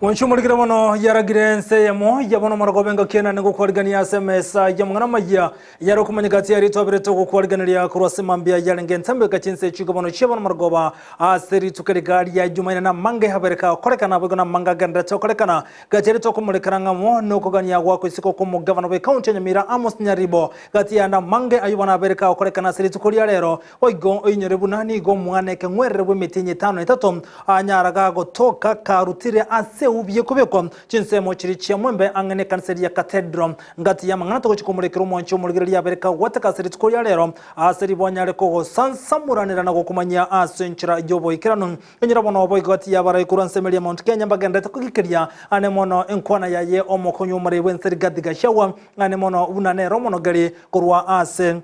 Mwancho omorikire bono yaragire ense eyemo ya bono omorogoba engaki enene gokwarigania ase emesa y'amang'ana amayia yare okomanyeka ati aria twaberete ogokwariganeria korwa ase mambia yarenge entambe goika chinse echi bono chia bono omorogoba ase rituko eriga ria Jumaine na amange abere kagokorekana boigo na amange agenderete gokorekana gati aria tokomorekera ng'amo nokogania gwako isiko kw'omogavana bw'ekaunti ya Nyamira Amos Nyaribo gati yande amange ayio bono abere kagokorekana ase rituko ria rero Boigo oinyore buna nigo omwana ekeng'werere bw'emetienyi etano na etato anyaraga gotoka karutire ase eubi ekobekwa chinsemo chiria chia mwembe ang'e nekanisa eria ya Cathedral. Ngati y'amang'ana togochia komorekera omwanchi omorigereria abere kagwateka ase rituko ria rero ase ribo anyare kogosansamoranera na gokomanyia ase enchera y'oboikeranu. Enyora bono boigo gati y'abarai korwa ensemo eria ya Mount Kenya mbagenderete kogikeria ane mono enkwana yaye omokonyi omorai bw'ense Rigathi Gachagua ane mono buna nere omonogeri korwa ase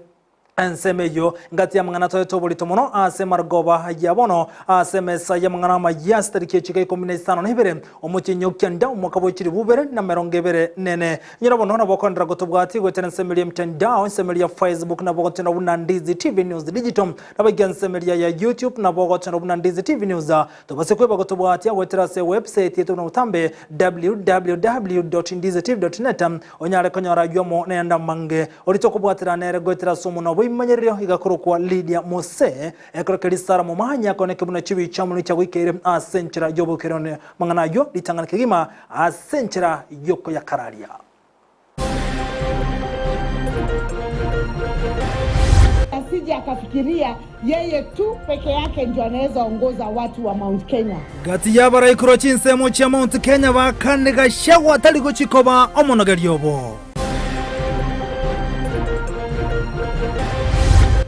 Ensemo eyio ngati y'amang'ana atoete oborito mono ase marogoba ya bono, ase emesa y'amang'ana amayia ase tariki echika ikomi na isano na ibere, omotienyi o kianda, omwaka bwe chilifu ibere na emerongo ebere nene. Inyora bono nabo okoenderera gotobwatia goetera ensemo eria y'emtandao, ensemo eria ya Facebook nabo ogotenena buna Ndizi TV News Digital, naboigo ensemo eria ya YouTube nabo ogotenena buna Ndizi TV News. Tobase kweba gotobwatia goetera ase ewebsite yaito buna botambe www.ndizitv.net onyare konyora aywo amo nayande amange. Orite okobwatera nere goetera ase omonwa bw'ebimanyererio iga korokwa Lydia Mose, ekero keria Sara momanya akoneke buna chibi chiamonwe chiagoikeire ase enchera y'oboikeranu. Amang'ana ayio ritang'ani kegima ase enchera y'okoyakararia. Asije akafikiria yeye tu peke yake ndio anaeza ongoza watu wa Mount Kenya. Gati y'abarai korwa chinsemo chia Mount Kenya bakane Gachagua tari gochia koba omonogeria obo.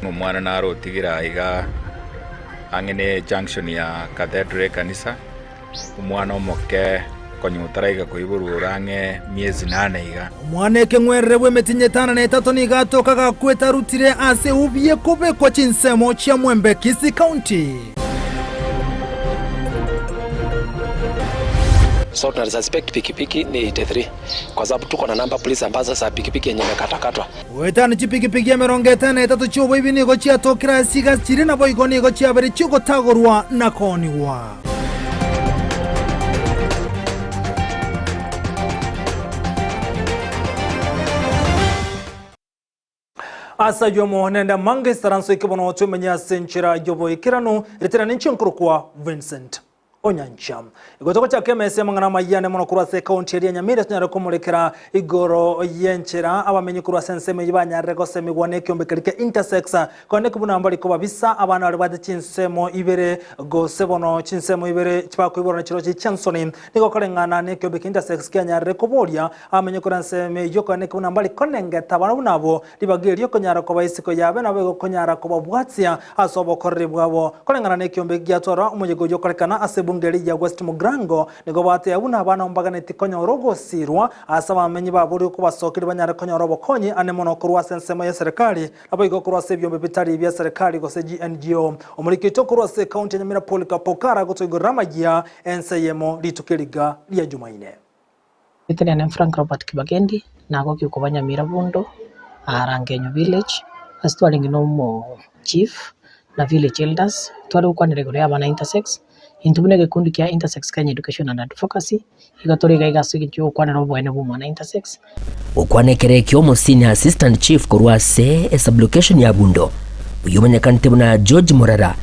Omwana naro otigire aiga ang'e ne junction ya Cathedral ekanisa, omwana omoke konya otaraiga koiborwa ore ang'e miezi nane iga. Omwana ekeng'werere bw'emetienyi etano na etato nigo atoka gakwete arutire ase eubi ekobekwa chinsemo chia Mwembe, Kisii County. So tuna suspect pikipiki ni 83 kwa sababu tuko na number plates ambazo za pikipiki yenye imekatakatwa. Goetania chipigipigi emerongo etano na etato chi'oboibi nigo chiatokire ase chigasi chiria, naboigo nigo chiabeire chi'ogotagorwa na koonigwa. Ase ayio amo nende amange isaranso eke bono twemenye ase enchera y'oboikeranu, ritera ninche nkorokwa Vincent. Onyancha. Igo togochaka emesa y'amang'ana amayia ane mono korwa ase ekaunti eria ya Nyamira tonyare komorekera igoro y'enchera abamenyi korwa ase ensemo eyio banyarire gosemigwa nekiombe keria kia intersex kone buna mbari kobabisa abana baria bwate chinsemo ibere gose bono chinsemo ibere chibakoiborana chirochio chiansoni nigo koreng'ana nekiombe kia intersex kianyarire koboria abamenyi korwa ensemo eyio kone buna mbari konengeta abana buna abwo Ribaga erio okonyara koba isiko yabe nabo egokonyara kobabwatia ase obokoreri bwabo. Koreng'ana nekiombe eki giatwarwa omoyega oyio okorekana ase ebunge eria ya West Mugirango, nigo bateba buna abana mbaganeti konyora ogosirwa ase abamenyi baboria okobasokeria banyare konyora obokonyi ane mono korwa ase ensemo y'eserekari naboigo korwa ase ebiombe bitari bia serikali gose GNGO. Omoriki oito korwa ase ekaunti ya Nyamira Polycarp Okara agotoigorera amayia ense eyemo rituko eriga ria Jumaine. Etenene Frank Robert Kibagendi, nagokia koba Nyamira Bundo, aa Rangenyo village, ase twarenge na omo chief na village elders, tware gokwanera igoro ya abana intersex, intwe buna egekundi kia Intersex Kenya Education and Advocacy, iga tore iga iga ase eng'encho ya gokwanera oboene bwa omwana intersex. Gokwana ekero ekio omo senior assistant chief korwa ase esublocation ya Bundo, oyio omanyekanete buna George Morara,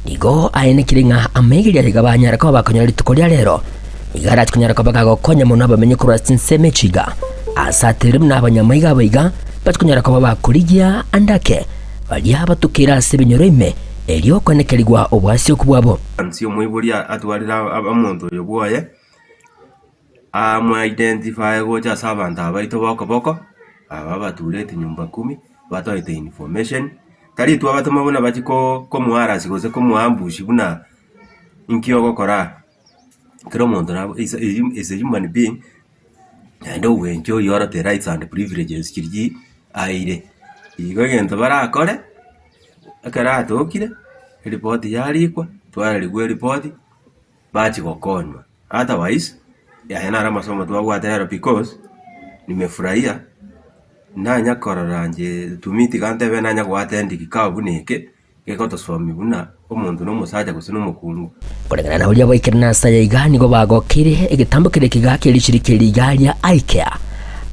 nigo aenekire ng'a amaigeria iga banyare koba bakonyora rituko ria rero. Iga arache konyara koba gagokonya mono abamenyi korwa ase chinsemo echi iga, aase aterire buna abanyamaiga abo iga bache konyara koba bakorigia ande ake baria batokeire ase ebinyoro ime, erio koenekerigwa oboasioku bwabo. Onsi omoibori atwarire omonto oyo bwoye, amoidentify gocha ase abanto aba baito ba okoboko, aba abatureti nyumba kumi, batoete information, tari twabatoma buna bachie ko komoarasi gose komoambush buna inki ogokora aa. Kera omonto nabo is a is a human being, naende ogoenjoy all the rights and privileges chiria aeire. Igo egento barakore, ekero atokire, eripoti yarikwa, twarerigwa eripoti, bachia gokonywa. Otherwise, yaya naro amasomo twabwate rero because, nimefurahia, nanya korora inche to me tiga ntebe nanya goattend kikao buna eke. Gegotosomi buna omonto nomosacha gose nomokungu. Koreng'ana na baria baikire nase aya iga nigo bagokeire egetambo keria kiga kie richirika eri iga ria Ikea,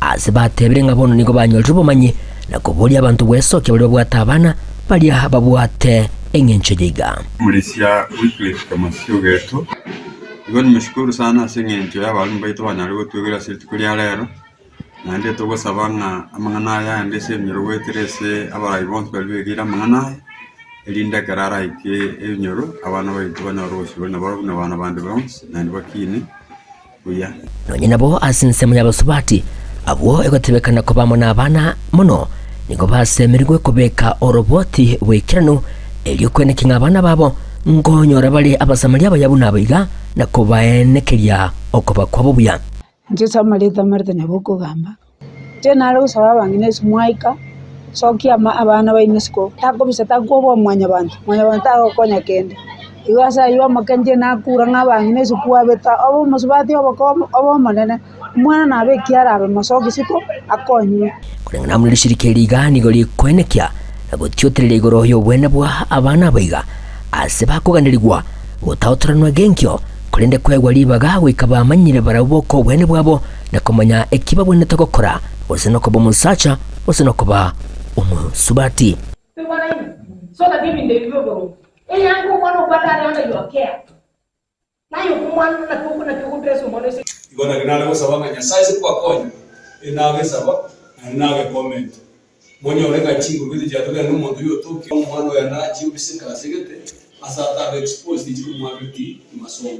ase batebire ng'a bono nigo banyorire obomanyi na koboria abanto gwesokia baria babwate abana baria babwate eng'encho eye iga. Omorisia Wycliffe Kamasio Ogeto, Igo nimeshukuru sana ase eng'encho y'abalimu baito banyare gotwegera ase rituko ria rero, Naende togosaba ng'a amang'ana aya aende ase ebinyoro goetera ase abarai bonsi baria begeire amang'ana aya, erinde ekero araike ebinyoro, abana baito banyore obosibore nabarabwo buna abana bande bonsi, naende bakine buya. Nonya nabo ase ensemo y'abasubati, abwo egotebekana koba amo nabana mono, nigo basemerigwe kobeka oroboti bw'ekeranu, erio kweneki ng'a abana babo nkonyora bare Abasamaria abaya buna aba iga, na kobaenekeria okoba kwabo buya. Inche ase amareta amarete nabo okogamba, inche nare gosaba abang'ina ase mwaika, sokia ama abana baino isiko, takobisa takoboa mwanyabanto, mwanyabanto tagokonya kende. Igo ase aywo amake inche nakura ng'a abang'ina ase kwabeta obe omosubati oboke obe omonene, omwana nabe eki arabe mosoki isiko akonywe. Koreng'ana amo nerishirika eri iga nigo rikoenekia na gotiotereria igoro y'obwene bwa abana aba iga, ase bakoganerigwa gotaotoranwa genkio, korende koegwa ribaga goika bamanyire barabwo boka obwene bwabo na komanya eki babwenerete gokora, gose nokoba omosacha gose nokoba omosubati. Igo naki nare gosaba ng'a Nyasae ase kobakonya, nagesaba naende nagekomenta, monyore ng'a chinguru gete chiatokire naende omonto oyio otokia omwana oye nachie obise eklasi gete ase atabe exposed chikomwabeti masomo.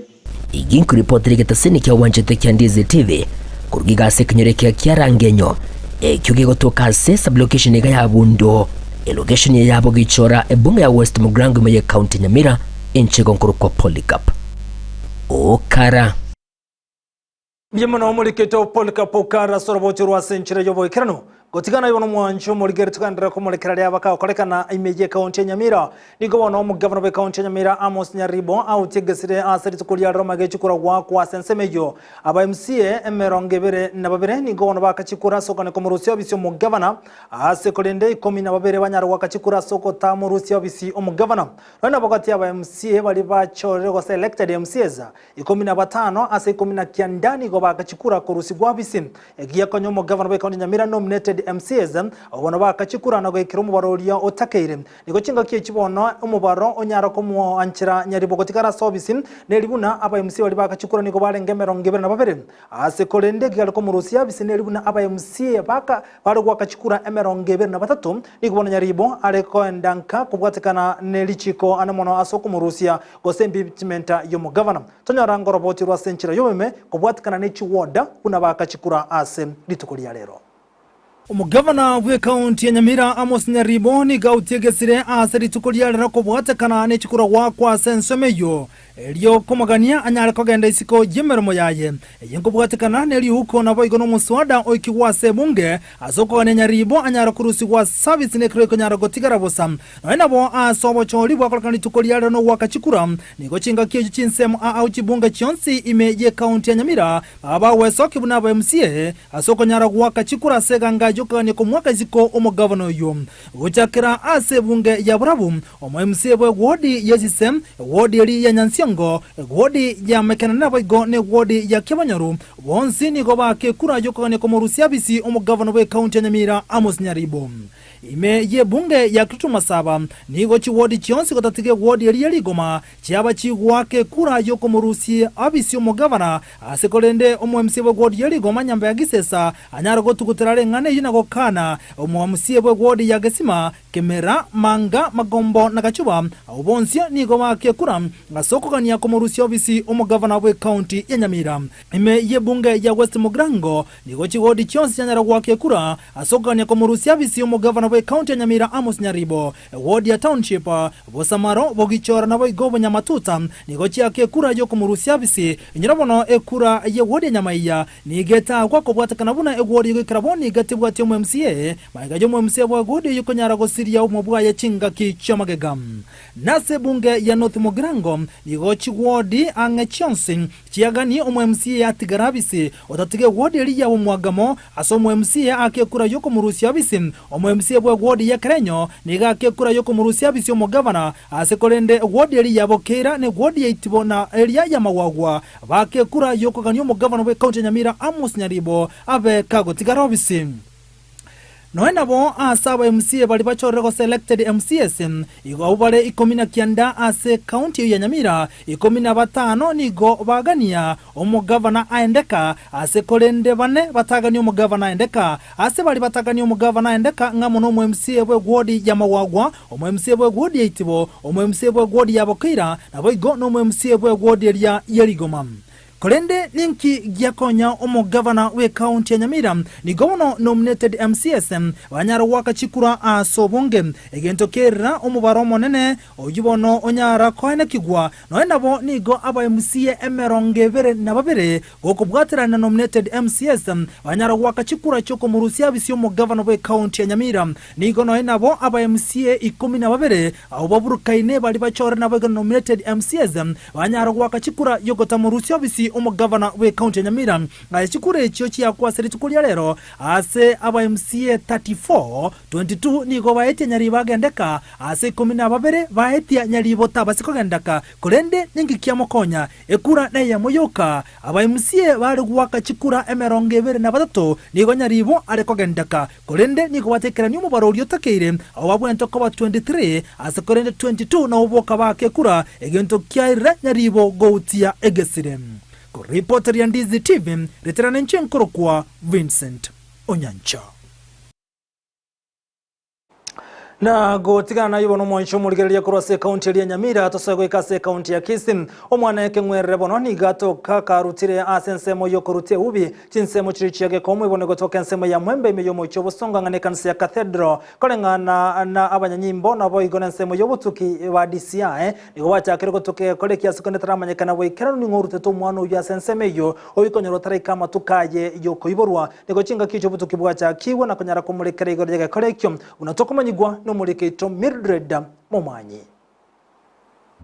Igi nkoripotera egetaseni kia obwanchete kia Ndizi TV koruga iga ase ekenyoro ekiya kia Rangenyo ekio gegotoka ase sublocation iga ya Bundo elocation eye yabo gichora ebunge ya West Mugirango ime ye county Nyamira enchego nkorokwa Polycarp Okara. Mbuya mono omorikete o Polycarp Okara ase orobocho rwa ase enchera y'oboikeranu. Gotigana igo nomwancho omorigeri togenderere komorekera riaba kagokorekana ime y'ekaunti ya Nyamira. Nigo bono omogavana bw'ekaunti ya Nyamira Amos Nyaribo aotigesire ase rituko ria rero magechie koragwa kwa ase ensemo eyio. Aba MCA 22 nigo bono bakachikura ase okogania komorusia obisi omogavana ase korende 12 banyare goaka chikura ase ogotamorusia obisi omogavana. Nonya nabo gati aba MCA baria bachorire gose elected MCAs 15 ase 19 nigo bagachikura korusigwa obisi. Egiya konya omogavana bw'ekaunti ya Nyamira nominated MCAs abwo bono bagachikura na goikera omobaro oria otakeire. Nigo chingaki echi bono omobaro onyara komoanchera Nyaribo gotigara ase obisi neri buna aba MCA baria bagachikura nigo barenge 22. Ase korende ekiagera komorusia abisi neri buna aba MCA baka bare goaka chikura 23 nigo bono Nyaribo are koenda nka kobwatekana ne richiko ane mono ase okomorusia gose impeachment y'omogavana. Tonyora ngoroboti rwase enchera y'obomeme kobwatekana ne chiwoda buna baaka chikura ase rituko ria rero. Omogavana bw'ekaunti ya Nyamira Amos Nyaribo nigo autiegesire ase rituko ria rero kobwatekana ne chikura goakwa ase ensemo eyio erio komogania anyare kogenda isiko y'emeremo yaye. Eye nkobwatekana ne riuko naboigo nomoswada oikigwe ase ebunge ase okogania Nyaribo anyare korusigwa service nekero ekonyara gotigara bosa. Nonya nabo ase obochori bwakorekana rituko ria rero nogoaka chikura, nigo chingaki echio chinsemo ao chibunge chionsi ime y'ekaunti ya Nyamira baba bagwesokia buna aba MCA ase okonyara goaka chikura ase eganga y'okogania komoaka isiko omogavana oyio. Gochakera ase ebunge ya Borabu, omo MCA bw'ewodi ya Esise, ewodi eria ya Nyansiongo, ewodi ya Mekenene naboigo n'ewodi ya Kiabonyoru, bonsi nigo baaka ekura y'okogania komorusia abisi omogavana bw'ekaunti ya Nyamira Amos Nyaribo. Ime y'ebunge ya Kitutu Masaba nigo chiwodi chionsi gotatiga ewodi eria ye Rigoma chiaba chigoaka ekura y'okomorusia abisi omogavana ase korende omoMCA bw'ewodi ya Rigoma Nyamba ya Gisesa anyare gotugutera ring'ana eyio na gokana omoMCA bw'ewodi ya Gesima, Kemera, Manga, Magombo na Gachuba abwo bonsi nigo baaka ekura ase okogania komorusia obisi omogavana bw'ecounty ya Nyamira. Ime y'ebunge ya West Mugirango nigo chigodi chionsi chianyara goaka ekura ase okogania komorusia abisi omogavana bw'ecounty ya Nyamira Amos Nyaribo. Ewodi ya Township, Bosamaro, Bogichora naboigo Bonyamatuta nigo chiaka ekura y'okomorusia abisi. Inyora bono ekura y'ewodi ya Nyamaiya nigo etagwa kobwatekana buna ewodi egoikera bono iga tebwati omo MCA magega y'omo MCA bw'ewodi eyio konyara gosiria obomo bwaye chingaki chi'amagega. Nase ebunge ya North Mugirango nigo chigwodi ang'e chionsi Chiaganie omo-MCA atigare abise, otatiga ewodi eria y'omwagamo, ase omo-MCA aake ekura y'okomorusia abise. Omo-MCA. bwe wodi ya Kerenyo nigo ake ekura yokomorusia abisi omogavana ase korende wodi eria ya Bokeira ne wodi ya Itibo na eria ya Magwagwa baake ekura yokogania omogavana bwe county ya Nyamira Amos Nyaribo abe kagotigara obisi. Nonya nabo ase aba MCA baria bachorire gose elected MCAs, igo abwo bare 19 ase ekaunti eyio ya Nyamira, 15 nigo bagania omogavana aendeka, ase korende bane batagania omogavana aendeka. Ase baria batagania omogavana aendeka ng'amo nomo MCA bw'ewodi ya Magwagwa, omo MCA bw'ewodi ya Itibo, omo MCA bw'ewodi ya Bokeira, naboigo nomo MCA bw'ewodi eria ya Rigoma. Korende ninki giakonya omogavana bw'ekaunti ya Nyamira nigo bono nominated MCAs banyara goaka chikura ase obonge, egento kerira omobaro omonene oyio bono onyara koenekigwa nonya nabo nigo aba MCA 22 gokobwaterana na nominated MCAs banyara goaka chikura chiokomorusia abisi omogavana bw'ekaunti ya Nyamira nigo nonya nabo aba MCA 12 abwo baburukaine baria bachore naboigo nominated MCAs Banyara goaka chikura y'ogotamorusia obisi omogavana bw'ecounty ya Nyamira. Aye chikura echio chiakwa ase rituko ria rero ase aba MCA 34, 22 nigo baetia Nyaribo agendeka, ase 12 baetia Nyaribo tabasi kogendaka, korende ninki kiamokonya? Ekura neyemo yoka. Aba MCA bare goaka chikura 23 nigo Nyaribo are kogendeka, Korende nigo batekerania omobaro oria otakeire, abwo babwenerete koba 23, ase korende 22 nabwo boka baake ekura, egento kiairire nyaribo goutia egesire. Koripoteria Ndizi TV, riterana inche nkorokwa Vincent Onyancha. Na gotigana naye bono omwancho omorigereria korwa ase ekaunti eria ya Nyamira tosoe goika ase ekaunti ya Kisii. Omwana ekeng'werere bono nigo atoka karutire ase ensemo y'okorutia eubi Chinsemo chiria chia gekomo igo nigotoka ensemo ya mwembe ime y'omochie obosongo ang'e nekanisa ya Cathedral. Koreng'ana na abanyanyimbo naboigo nensemo y'obotuki ba DCI nigo bachakire gotuka egekora ekiase kende taramanyekana boikeranu ning'o orutete omwana oyio ase ensemo eyio oyokonyora otaraika amatuko aye yokoiborwa. Nigo chingaki echio obotuki bwachakigwe na konyara komorekera igoro y'egekora ekio buna tokomanyigwa nomoriki oito Mildred Momanyi.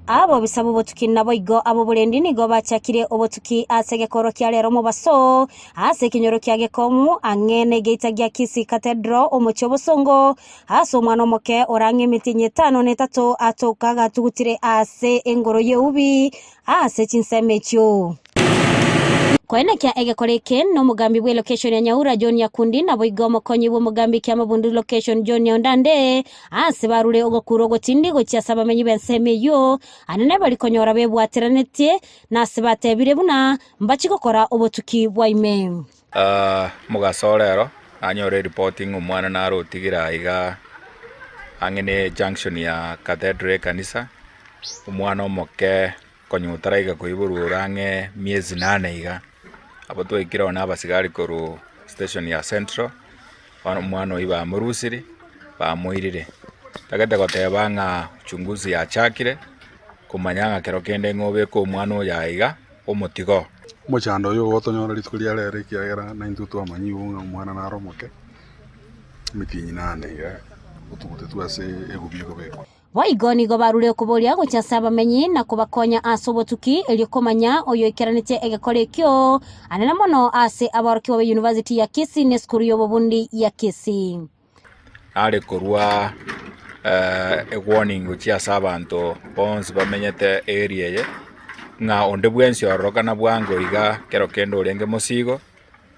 Abobisa b'obotuki naboigo ab'oborendi nigo bachakire obotuki ase egekorwa kia rero omobaso, ase ekenyoro kia Gekomu, ang'e negeita gia Kisii Cathedral, omochie obosongo, ase omwana omoke ore ang'e emetienyi etano na etato atoka gatugutire ase engoro y'eubi ase chinsemo echio. Koenekia egekora eke nomogambi bw'elocation ya Nyaura John Nyakundi naboigo omokonyi bw'omogambi Kiamabundu location John Nyaundande ase barure ogokura ogotindi gochia ase abamenyi b'ensemo eyio anene bari konyora bebwateranetie na ase batebire buna mbachi gokora obotuki bwa ime. Mogaso rero nanyore eripoti ng'a omwana nare otigire aiga ang'e ne junction ya Cathedral ekanisa, omwana omoke Konya otaraiga koiborwa ore ang'e miezi nane iga, abwo twaikire oo na abasigari korwa station ya Central, bono omwana oyio bamorusiri, bamoirire. Ntagete goteba ng'a uchunguzi yachakire, komanya ng'a kero kende ng'a obeke omwana oyo aiga, omotigo. Omochando oyo ogotonyora rituko ria rero ekiagera naintwe twamanyigwe ng'a omwana nare omoke, emetienyi nane iga, otugutetwe ase egubi ekobekwa. Boigo nigo barure okoboria gochia ase abamenyi na kobakonya ase obotuki, erio komanya oyoikeranetie egekora ekio, anene mono ase aborokigwa be University ya Kisii na esukuru y'obobundi ya Kisii. Nare korwa ewarning gochia ase abanto bonsi bamenyete area eye, ng'a onde bwensi ororokana bwango iga kero kende orenge mosigo,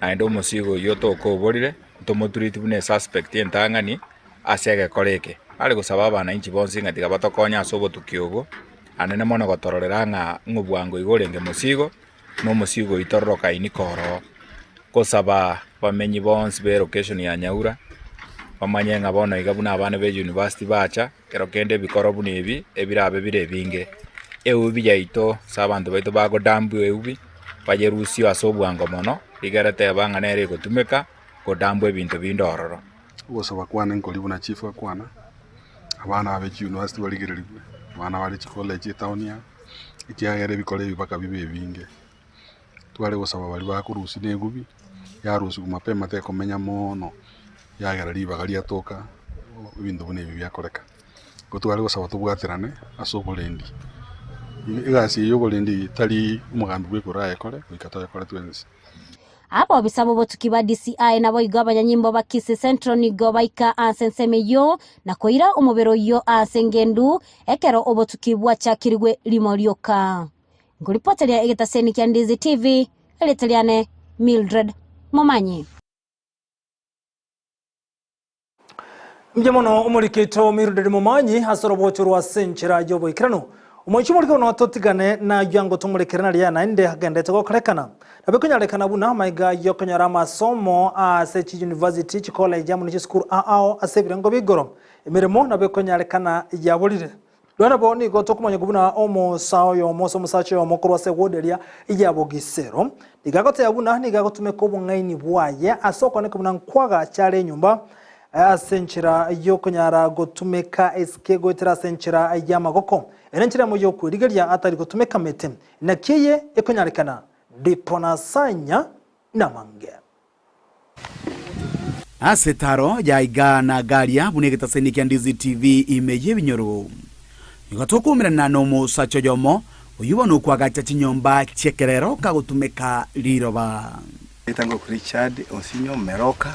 naende omosigo oyio tokoborire, ntomotureti buna esuspect entang'ani. Ase egekora eke, are gosaba abananchi bonsi ng'a tiga batokonye ase obotuki obo, anene mono gotororera ng'a ng'obwango iga orenge mosigo, na omosigo oyio tororokaini koroo. Gosaba bamenyi bonsi be location ya Nyaura, bamanye ng'a bono iga buna abana be university bacha, ekero kende ebikoro buna ebi, ebirabe bire ebinge. Eubi yaito ase abanto baito bagodambua eubi, bayerusie ase obwango mono, rigere teba ng'a nere egotumeka, godambua ebinto binde ororo. Ogosaba kwane nkori buna chief akwana, abana abe chiuniversity barigererigwe, abana bare chicollege etown aa, ekiagera ebikoro ebi mpaka bibe ebinge. Tware gosaba baria bakorusia na egubi, yarusiwa mapema tekomenya moono, yagera ribaga riatoka ebinto buna ebi biakoreka. Igo tware gosaba tobwaterane ase oborendi, egasi eye ya oborendi tari omogambi bweka orayekore, goika toyekore twensi. Abobisa b'obotuki ba DCI naboigo abanyanyimbo ba Kisii Central nigo baika ase ensemo eyio na koira omobere oyio ase engendu ekero obotuki bwachakirigwe rimo rioka. Nkoripoteria egetaseni kia Ndizi TV, erieta riane Mildred Momanyi. Mbuya mono omorikeito Mildred Momanyi ase orobocho rwa ase enchera y'oboikeranu. Omoichi omorike ono totigane nayio ango tomorekere naria naende agenderete gokorekana. Nabo ekonyarekana buna amaiga y'okonyora amasomo ase chiuniversity, chicollege amo ne chisukuru ao ase ebirengo bia igoro. Emeremo nabo ekonyarekana yaborire. Nonya nabo nigo tokomanya buna omosa oyomo ase omosacha oyomo korwa ase ewodi eria ya bogisero nigo agoteba buna nigo agotumeka obong'aini bwaye ase okoaneka buna nkwagacha are enyomba ase enchera y'okonyara gotumeka esike goetera ase enchera y'amagoko. Ere enchera emo y'okwerigeria atari gotumeka mete. Naki eye ekonyarekana? Diponasanya namange. Ase taro ya iga na garia buna egetaseni kia Ndizi TV ime y'ebinyoro. Nigo tokoumerana nomosacha oyomo oyio bono okwagacha chinyomba chi'ekerero kagotumeka riroba. Etang'o Richard Osinyo Meroka,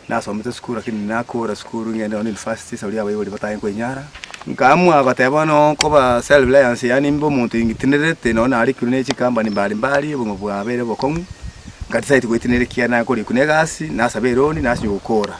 nasomete sukuru lakini nakora sukuru ng'ende nonye university sauri abaibori batanye koinyara. Nkaamua goteba bono nkoba self reliance yaani mbe omonto ingitinerete nonye narikirwe ne chicompany mbari mbari obogima bwabeire obokong'u, nka decide goitineria ekiagera nare korikwa na egasi, nasaba eroni nasinywa gokora.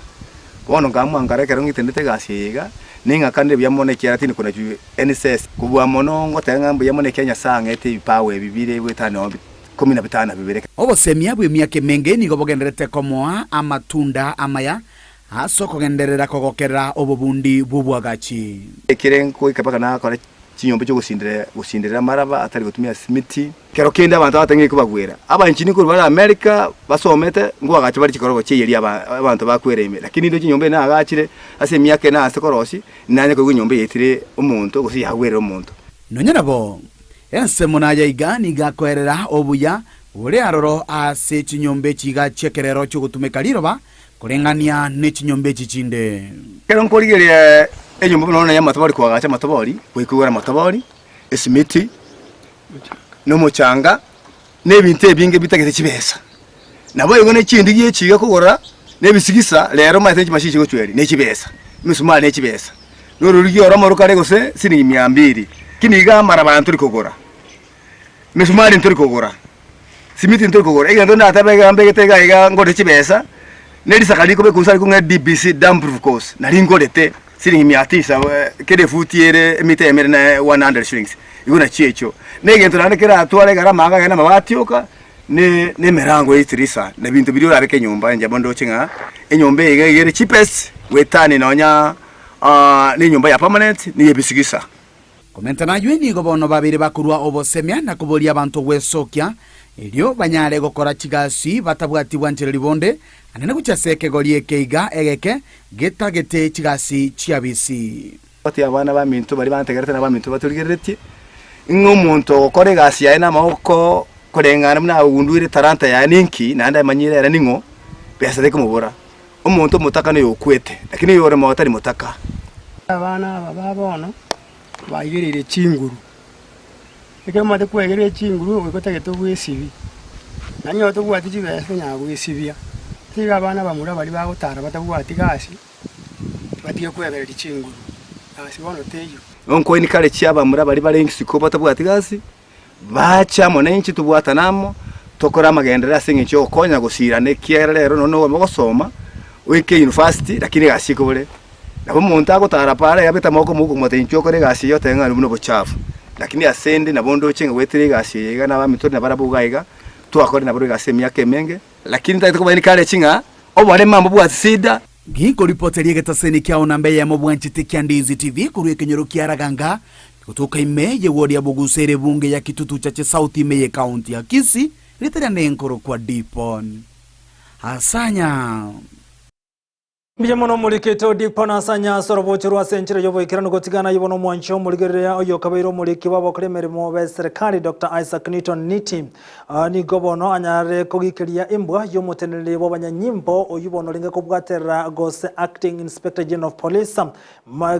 Bono nkaamua nkare ekero ng'itinerete egasi eye iga, ning'akanire buya mono ekiagera tindi konachwa any cents. Kobua mono ngoteba ng'a mbuya mono ekiagera Nyasaye ang'ete ebipawa ebi bire goetania nonye ikomi na bitano na bibere. Obosemia bw'emiaka emenge nigo bogendererete komoa amatunda amaya ase okogenderera kogokerera obobundi bw'oboagachi. Ekere nkoika mpaka nakora chinyomba chi'ogosinderera gosinderera amaraba atari gotumia simiti. Kero kende abanto abatang'ani kobagwera abanchini korwa bare America basomete nkoagacha bare chikoroba chi'eyeria aba abanto bakwera ime. Lakini intwe chinyomba eye naagachire ase emiaka ene ase korosia, nanye koigwa enyomba eye yaitire omonto gose yagwerire omonto. Nonya nabo, ensemo naya iga nigo akoerera obuya bore aroro ase chinyomba echi iga chi'ekerero chi'ogotumeka riroba Koreng'ania ne chinyomba echi chinde. Ekero nkorigereria enyomba buna bono y'amatobori koagacha amatobori, goika igoro amatobori, esimiti, na omochanga, na ebinto ebinge bitagete chibesa. Naboigo ne chindigi echi iga kogora, na ebisigisa, rero omanyete chimashini chigochweria, ne chibesa, emisumari ne chibesa, na ororigi oromo rokare gose siringi mia mbiri, lakini iga amaraba ntori kogora, emesumari ntori kogora. Simiti ntori kogora, egento ndatebe iga mbegete iga iga ngore chibesa, ne risaka rikobekwa inse aria ng'a DBC damp proof course, nari ngorete siringi mia tisa kera efuti ere emita eyemo ere na 100 shillings, igo nachio echio. Na egento naende keratware egarama iga iga na amabati oka, ne na emerango ya etirisa, na ebinto biria orabeke nyomba inche bono ndoche ng'a enyomba eye iga ere cheapest goetania nonya na enyomba ya permanent na eyebisigisa. Komenta naywe nigo bono babeire bakorua obosemia na koboria abanto gwesokia, erio banyare gokora chigasi batabwati bwanchereri bonde, anene gochia ase ekegori eke iga egeke getagete chigasi chi'abisi. Gati y'abana baminto baria bantegerete na abaminto batorigereretie, ng'a omonto ogokora egasi yaye namaboko koreng'ana buna agunduire etalanta yaye ninki, naende amanyire ere ning'o, besa tekomobora. Omonto omotaka noyo okwete, lakini oyore moyo tari motaka. Abana aba ba bono baigereire chinguru, ekero omanyete kwaigereire chinguru goika otagete obwesibie, naende onye tobwati chibesa tonyara gwesibia. Tiga abana abamura baria bagotara batabwati gasi, batige kwebereria chinguru, gasi bono teiyo. Nonkoini kare chi'abamura baria bare isiko batabwati gasi, Bache amo nainche tobwatane amo, tokore amagenderero ase engencho y'ogokonya gosirana ekiagera rero nonya nobe ogosoma, oike university lakini egasi ekobore. Nabo omonto agotara paara abete amaboko omouko komotebia inchuo okore egasi eye otebe ng'a buna obochafu. Lakini ase ende nabo ndoche ng'a goetera egasi eye iga na abaminto nabarabwo iga iga, twakorire nabarabwo egasi emiaka emenge. Lakini ntagete kobaini kare chi ng'a oboremo mbobwati sida. Ginkoripoteria egetaseni kiao namba eyemo bwanchete kia Ndizi TV korwa ekenyoro kia Raganga, gotoka ime ye ward ya Bogusa ere ebunge ya Kitutu Chache South ime ye county ya Kisii, rieta riane nkorokwa Dipon Asanya. Mbuya mono omorikete Odipo na ase ase orobocho rwa ase enchera y'oboikeranu gotigana ayio bono omwanchi omorigereria oyio okabeire omoriki bw'abakora emeremo b'eserekari Doctor Isaac Newton Niti. Nigo bono anyare kogikeria embwa y'omoteneneri bw'abanyanyimbo oyio bono orenge kobwaterera gose Acting Inspector General of Police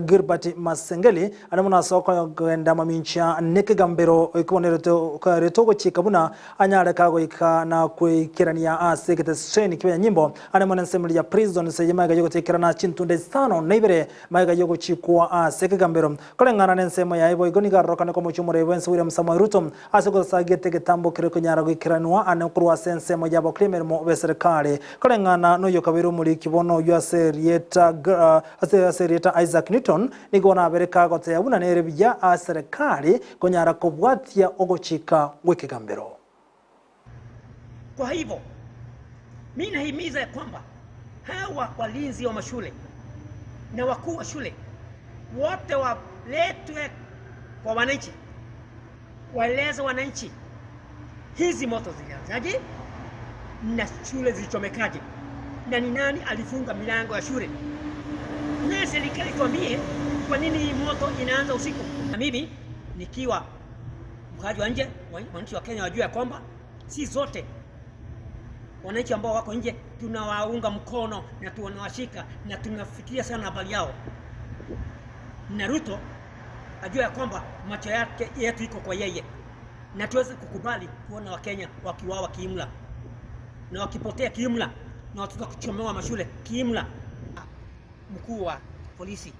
Gilbert Masengeli are mono ase okogenda mamincha nekegambero ekabonerete ogochika buna anyare kagoika na kweikerania ase egeteseni ki'abanyanyimbo are mono ensemo ya prisons eye magega y'ogotekerana chintunda isano na ibere magega y'ogochikwa ase ekegambero koreng'ana nensemo yaye boigo nigo arorokane komochia omorei bwense William Samoei Ruto ase ogosagia egetambo keria konyara goikeranwa ane korwa ase ensemo y'abakori emeremo b'eserekari koreng'ana noyokabeire omoriki bono oyio ase erieta Ase ase erieta Isaac Newton nigo nabere kagoteba buna nere buya ase serikali konyara kobwatia ogochika gw'ekegambero. Kwa hivyo mi nahimiza ya kwamba hawa walinzi wa mashule na wakuu wa shule wote waletwe kwa wananchi, waeleze wananchi hizi moto zilianzaje na shule zilichomekaje na ni nani alifunga milango ya shule, na serikali tuambie kwa nini hii moto inaanza usiku. Na mimi nikiwa mkaaji wa nje, wananchi wa Kenya wajue ya kwamba si zote wananchi ambao wako nje tunawaunga mkono na tunawashika na tunafikiria sana habari yao, na Ruto ajue ya kwamba macho yake yetu iko kwa yeye, na tuweze kukubali kuona Wakenya wakiwawa kiimla na wakipotea kiimla na watoto kuchomewa mashule kiimla. Mkuu wa polisi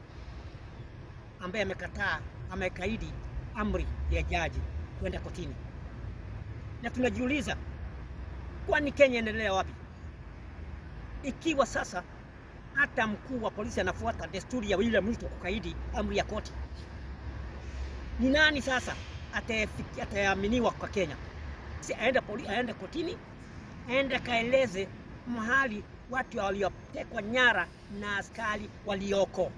ambaye amekataa, amekaidi amri ya jaji kwenda kotini, na tunajiuliza kwani Kenya inaendelea wapi ikiwa sasa hata mkuu wa polisi anafuata desturi ya William Ruto kukaidi amri ya koti? Ni nani sasa ataaminiwa kwa Kenya? Si aende poli, aende kotini, aende kaeleze mahali watu waliotekwa nyara na askari walioko.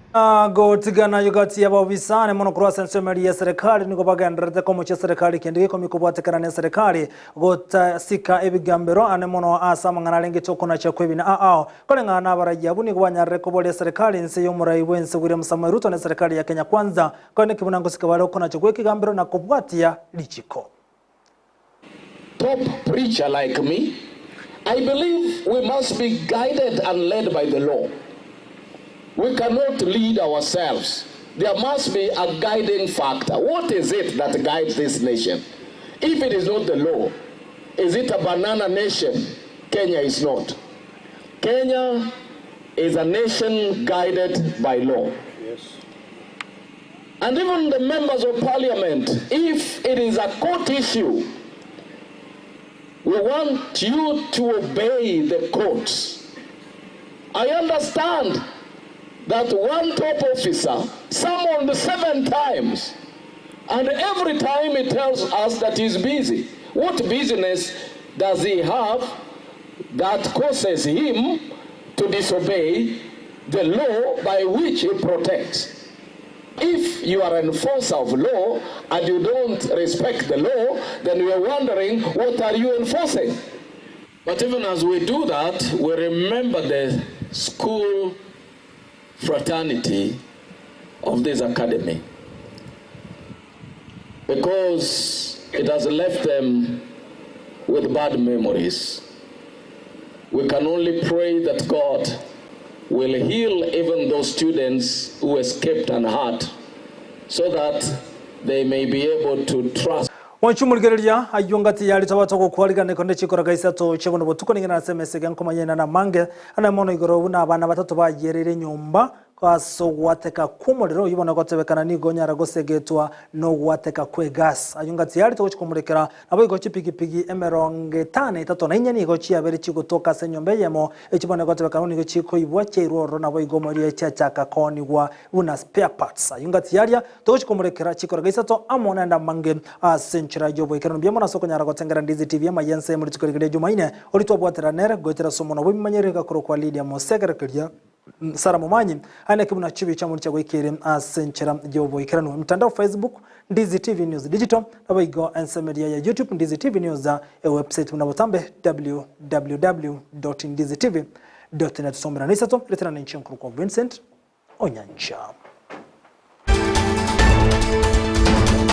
Gotigana yugati y'ababisane mono korwa ase ensemo eria y'eserekari nigo bagendererete komochia eserekari kende gekomi kobwatekana na eserekari gotasika ebigambero ane mono ase amang'ana arengete okonacha kw'ebina ao koreng'ana na abaraiyo abwo nigo banyarire koboria eserekari inse y'omorai bw'ense William Samoei Ruto na eserekari ya Kenya Kwanza korende ki buna ngosika bare okonacha gw'ekegambero na kobwatia richiko. Top preacher like me, I believe we must be guided and led by the law. We cannot lead ourselves. There must be a guiding factor. What is it that guides this nation? If it is not the law, is it a banana nation? Kenya is not. Kenya is a nation guided by law. Yes. And even the members of parliament, if it is a court issue, we want you to obey the courts. I understand that one top officer summoned 7 times, and every time he tells us that he's busy. What business does he have that causes him to disobey the law by which he protects? If you are an enforcer of law and you don't respect the law, then we are wondering, what are you enforcing? But even as we do that, we remember the school fraternity of this academy, because it has left them with bad memories. We can only pray that God will heal even those students who escaped unhurt, so that they may be able to trust. Mwanchumurigereria aywo ngati yari tobato gokwarigana konde chikoraga isato chibono botuko ningena ase emesege nkomanyena na mange ane mono igoro buna abana batato bayerere nyomba ase ogwateka kw'omorero oywo bono gotebekana nigo nyara gosegetwa nogwateka kwe gas aywo ngati yari togochikomorekera nabo igo chipigipigi emerongo etano etato na inye nigo chiabere chigotoka ase enyomba eyemo echibone gotebekana nigo chikoibwa chiairwa ororo nabo igo omorio chiachaka koonigwa buna spare parts aywo ngati yaria togochikomorekera chikoraga isato amo naende amange ase enchera y'oboikeranu mbuya mono ase okonyara gotengera Ndizi TV amayense muri rituko riria Jumaine oria twabwatera nere goetera ase omonwa bw'emimanyereri gakorokwa Lydia Mosegerekeria Sara Momanyi aye naki buna chibi chiamori chiagoikeire ase enchera y'oboikeranu. Mtandao Facebook, Ndizi TV News Digital, naboigo ensemeria ya YouTube Ndizi TV News, ewebsite buna botambe www.ndizitv. dot net. Somera na isato, retera na inche nkorokwa Vincent Onyancha.